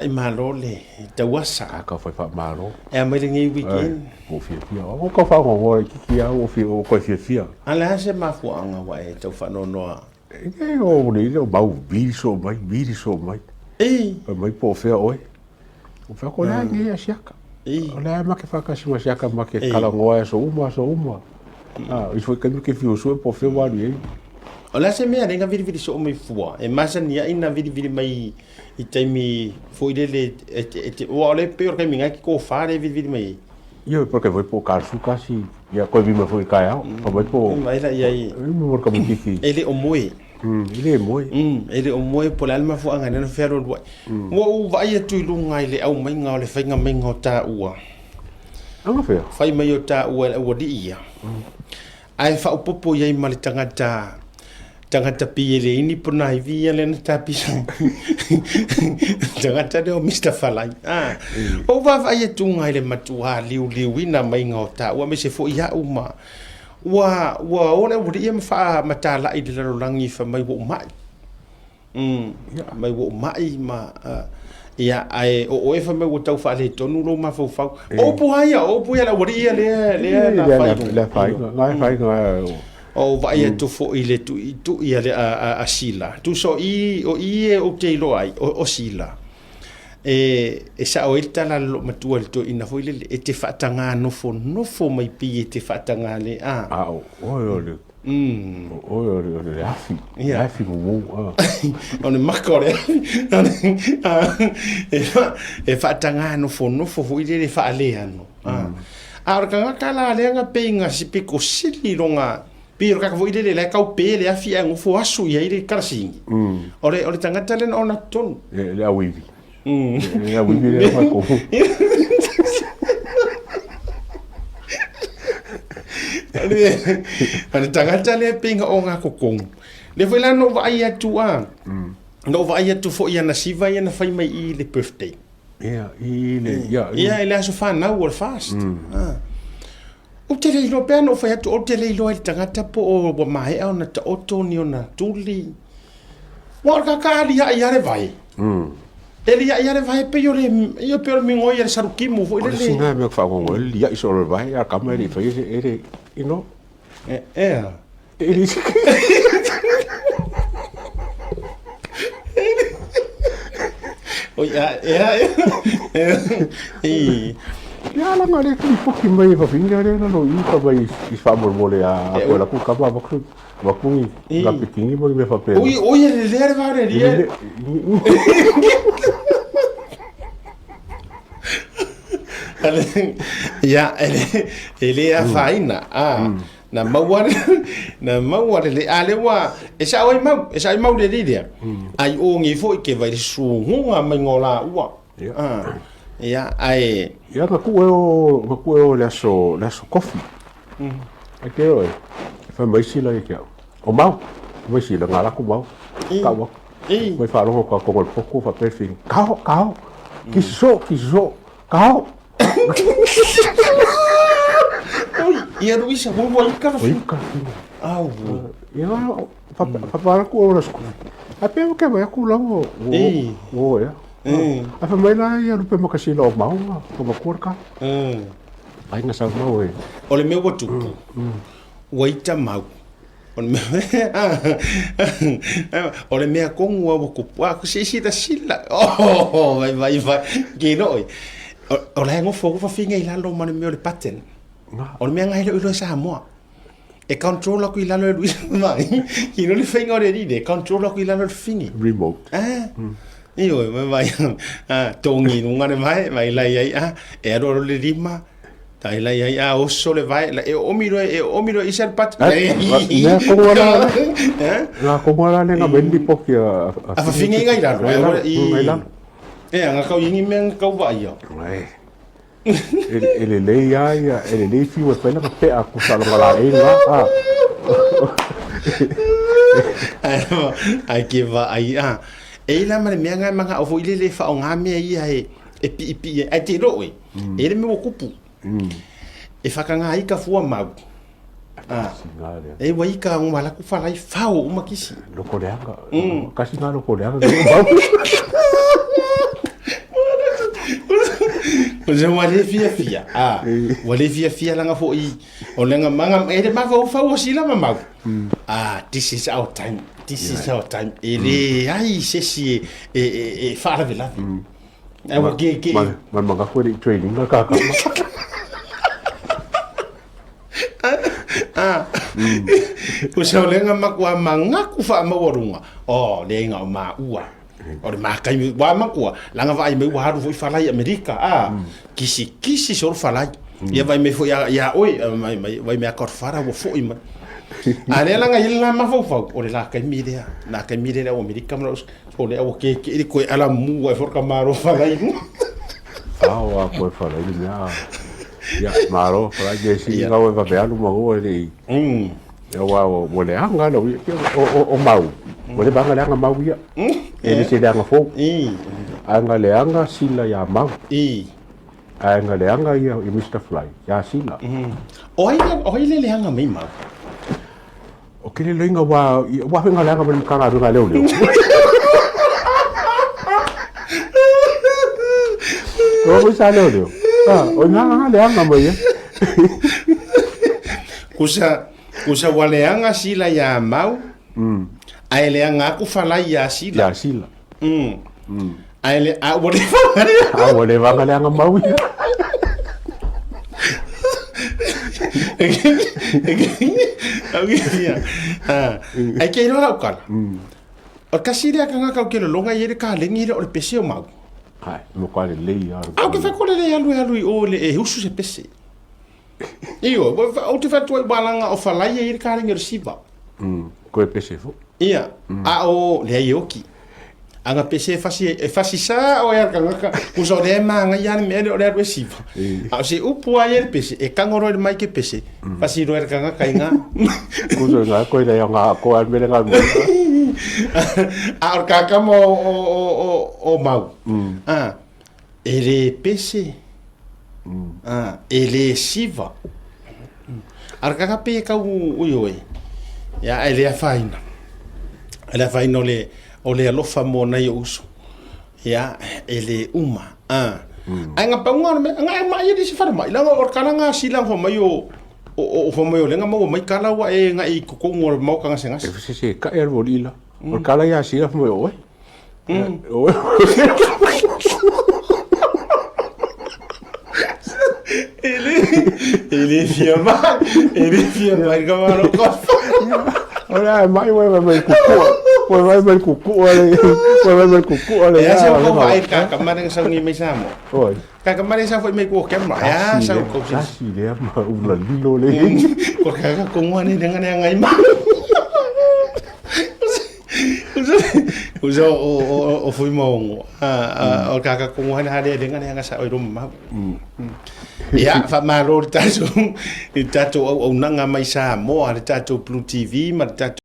I malo le tauasa. A kau whai whaamalo. E a mai lenei weekend. Ua fiafia. O kau whaangoa i kiki a ua fia o koe fiafia. A le a se mafuaanga ua e tau whaanoanoa? E o le ile o mau vili so mai, vili so mai. E. Fai mai po o fea oe. O fea ko lea nei a siaka. E. O lea ma ke whakasi ma siaka ma ke kalangoa e so uma, so uma. A, i foi kaimi ke whio sue po o fea waru ei. O le a se mea lenga vilivili soo mai fua, e masani ai na vilivili mai i taimi foi lele e te, e te, ua o le pei o le taimi ngai ki kōwhā le vilivili mai ai. Ia, pe kai foi po ka su kasi, ia koe vima foi kai ao, ka mai po. Mai la ia i. Mo ka mutiki. E le o moe. E le moe. E le o moe po le alma fo anga nana fea lua. Ua u vaai atu i lunga i le au mainga o le whainga mainga o tā ua. Anga fea? Whai mai o tā ua ua li ia. Ae faaopoopo i ai ma le tagata tagata pei e leai ni ponaivi ia lea na tapisa tagata lea o Mr Falai a ou vaavaai atu i le matuā liuliuina maiga o taua aemaise foi a'u ma ua ua o le aualii ia ma faamatala'i i le lalolagi fai mai ua ou ma'i. Mai ua ou ma'i ma ia ae o oe fai mai ua tau faaletonu lou mafaufau. O upu lava ia, o upu ia a le aualii ia lea lea na fai. Le afaina, na afaina. O vaai atu foi i le tuitui a le a Sila. Tusa o i o i e ou te iloa ai o Sila. E sao ai le tala a le loomatua i le toeaina foi lele, e te faatagā nofonofo mai pei e te faatagā le a. A o oe o le O oe o le afi, le afi mumu. O le maka o le afi. E faatagā nofonofo foi lele faaleano. A o le tagata la lea na pei na se pito sili lona, pei o le tagata foi lele la e tau pe le afi ae nofo asu i ai le karasini. O le tagata lea na ona totonu. Le auivi. Le auivi lea na kohu. O le tagata lea pei na ogatotonu. Lea foi la na ou vaai atu a, na ou vaai atu foi i ana siva ia na fai mai i le birthday. Ia, i le, ia. Ia, i le aso fanau o le fast. Ou te le iloa, pei lava ona ou fai atu, ou te le iloa i le tagata po o ua maea ona taoto ni ona tuli. Ua o le tagata a liaʻi lava le vae. E liaʻi lava le vae pei o le, ia pei o le migoi a le salukimu foi lele. O le isi lena mea ou te faagogo ai, le liaʻi soo o le vae, a o le tama e le i faia se, e le, you know. Ea. E le Oi, a, ea, ea, i. Ia laga le lipoti mai e fafine lea na lo i ka mai i faamolemole a koe la ku kama avatu avatu ni kapikini ma ni mea faapena. Oi, oi, e lelea le va o le alii e. Ia, e le afaina, a. Na maua le, na maua le, a lea ua, e sao ai mau, e sao ai mau le alii lea. Ai o nei foi ke vai le susuga mai o laua. Ia. Ia, ae. Ia, na tuu e o, na tuu e o i le aso, le aso kofi. Ai te oe, fai mai sila ia ki au. O mau, fai mai sila, ngā laku mau. Kau aku. Mai whaalogo ka kongo le poku, whapea whing. Kao, kao, ki so, ki so, kao. Oi, ia Luisa, ua ua ika la whing. Ika whing. Au. Ia, whapea aku o la school. Ai pea ke mai aku lau o, o, ea. Ai fai mai la ia lupe makasila o mau, ka makua ka. Ai na sau mau e. O le mea ua tupu, ua ita mau. O le mea, o le mea tonu lava ua tupu, a se i silasila, oh, vai, vai, vai, ke iloa oe. O la e nofo atu fafine i lalo ma le mea o le button. O le mea lena e le o iloa e Samoa. E control atu i lalo e Luisa mai. Ki le faiga o le alii e control atu i lalo e le fafine. Remote. Ah. Ioe, vai vai. Ah, togi i luga le vae, vai lai ai ah, e alu alu le lima. Tai lai ai a oso le vae, la e oomi loa, e oomi loa isa le pati. Mea kongo la. Eh? La kongo la le nga mendi poki a a fafine ngai lalo. Ngai lalo. E anga kau ingi mea nga kau vaai ia. Ai. E lelei lava ia, e lelei fiu e fai lana pea ku faalogo laei lena. Ai ke vaai a. E i la ma le mea ngai mana'o foi lele e faaaoga mea ia e e piipii ai. Ae te iloa oe, e le mea ua kupu. E whakangā ika fua mau. E ua ika ngā laku whalai whao uma kisi. Loko leaga. Kasi ngā loko leaga. Mau. O se ua le fiafia, a, ua le fiafia laga foʻi o le gamaga e le mafaufau o sila ma mau. Ah, this is our time. This is our time. E leai se isi e faalavelave. Ae ua ke Ma ma manatu e le i training na kaka. Ah. O se olega makua mangaku faamaualuga. Oh, leaiga o maua. O le makaimi ua makua, laga vaai mai ua alu foi falai i Amerika, a, kisikisi solo falai. Ia vaai mai foi ia oe, mai mai vai mea ka fara ua foi mai. A lea laga i le la mafaufau, o le la taimi lea, la taimi lea o Amerika ma o lea ua kekeʻi le koe alamu ai foi ka malo falai. A o a koe falai le mea. Ia, malo falai le si ngau e vave alu ma ua le i. Ia wa o leaga lau ia o mau. Ua leva na leaga mau ia. E le se leaga fou. Ae na leaga sila ia mau. Ae na leaga ia i Mr Fly ia sila. O ai o ai le leaga mai mau? O ke le loiga ua ua fai na leaga mai le Matagaluega a Leoleo. O foi sa leoleo. Ah, o ina na leaga mai ia. Kusa, kusa ua leaga sila iā Mau, ae leaga aku falai iā Sila. Iā Sila. Ae le, a ua leva na leaga. A ua leva na leaga Mau ia. Ae ke iloa lau kala. O le tasi lea tagata ou te lologa i ai le kalegi lea o le pese o Mau. Ai, mo ka lelei a. Au ke whai le alu e alu i o le e husu se pese. Io, ou te whai tuai walanga o whalai e i le kalegi o le siva. Koe pese fo. Ia, a o lea i oki. Aga pese e fasi, e fasi sa o e alkangaka, kusa o lea e maangai a le mea lea o le alu e siva. A o se upu a ia le pese, e kangoro e le mai ke pese, fasi roa e le kangaka i ngā. Kusa ngā koe lea ngā koe al mele ngā mua. A o le kakama o mau. A, e le pese, a, e le siva. A o le kaka pe kau ui oe, ia, e le afaina. E le afaina o le, o le alofa mo nai o uso. Ia, e le uma. A. Ae nga paunga o le mea, nga e mai e le se whare mai. Langa o kala nga sila fa mai o o fa mai o lenga maua mai kala ua e nga i kokongu o le mau ka ngase ngase. E se se ka e al ila. O kala ia sila fa mai oe. Oe. E le fia mai, e le fia mai ka maro ka. O le mai ua mai kukua. Ua mai mai kukua le. Ua mai mai kukua le. E ase o kau ai ka ka mare sa ngi mai sa mo. Oi. Ka ka mare sa foi mai ku camera. Ya sa ko si. Kasi le ma ula lilo le. Ko ka ka ko ngone ne ngane ngai ma. Uso o fui maongo. O ka ka ko ngone hale le ngane nga sa oi roma ma. Ia, faamalo i le tatou, i le tatou auaunaga mai Samoa, le tatou Blue TV ma le tatou.